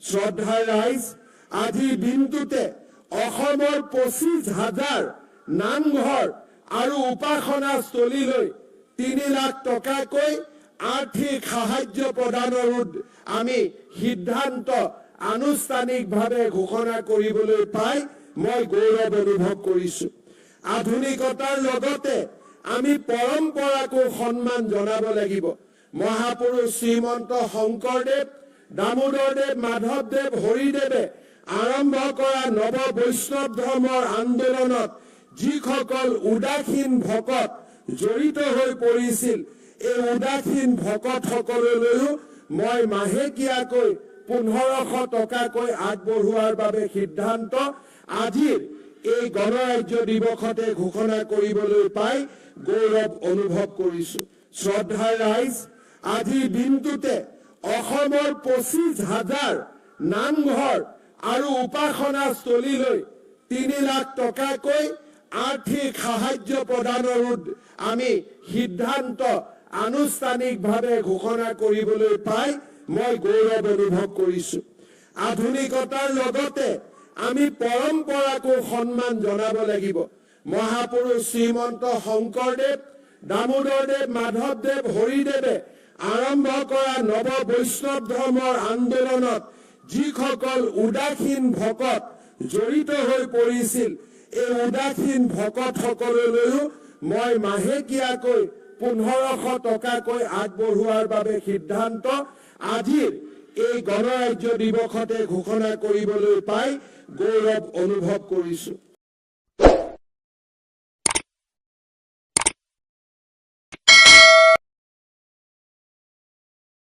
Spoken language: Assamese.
শ্ৰদ্ধাৰ ৰাইজ, আজিৰ দিনটোতে অসমৰ 25,000 নামঘৰ আৰু উপাসনাস্থলীলৈ 3 লাখ টকাকৈ আৰ্থিক সাহায্য প্ৰদানৰো আমি সিদ্ধান্ত আনুষ্ঠানিকভাৱে ঘোষণা কৰিবলৈ পাই মই গৌৰৱ অনুভৱ কৰিছো। আধুনিকতাৰ লগতে আমি পৰম্পৰাকো সন্মান জনাব লাগিব। মহাপুৰুষ শ্ৰীমন্ত শংকৰদেৱ, দামোদৰদেৱ, মাধৱদেৱ, হৰিদেৱে আৰম্ভ কৰা নৱ বৈষ্ণৱ ধৰ্মৰ আন্দোলনত যিসকল উদাসীন ভকত জড়িত হৈ পৰিছিল, এই উদাসীন ভকতসকললৈও মই মাহেকীয়াকৈ 1500 টকাকৈ আগবঢ়োৱাৰ বাবে সিদ্ধান্ত আজিৰ এই গণৰাজ্য দিৱসতে ঘোষণা কৰিবলৈ পাই গৌৰৱ অনুভৱ কৰিছো। শ্ৰদ্ধাৰ ৰাইজ, আজিৰ দিনটোতে অসমৰ 25,000 নামঘৰ আৰু উপাসনাস্থলীলৈ 3 লাখ টকাকৈ আৰ্থিক সাহায্য প্ৰদানৰো আমি সিদ্ধান্ত আনুষ্ঠানিকভাৱে ঘোষণা কৰিবলৈ পাই মই গৌৰৱ অনুভৱ কৰিছো। আধুনিকতাৰ লগতে আমি পৰম্পৰাকো সন্মান জনাব লাগিব। মহাপুৰুষ শ্ৰীমন্ত শংকৰদেৱ, দামোদৰদেৱ, মাধৱদেৱ, হৰিদেৱে আৰম্ভ কৰা নৱ বৈষ্ণৱ ধৰ্মৰ আন্দোলনত যিসকল উদাসীন ভকত জড়িত হৈ পৰিছিল, এই উদাসীন ভকতসকললৈও মই মাহেকীয়াকৈ 1500 টকাকৈ আগবঢ়োৱাৰ বাবে সিদ্ধান্ত আজিৰ এই গণৰাজ্য দিৱসতে ঘোষণা কৰিবলৈ পাই গৌৰৱ অনুভৱ কৰিছো।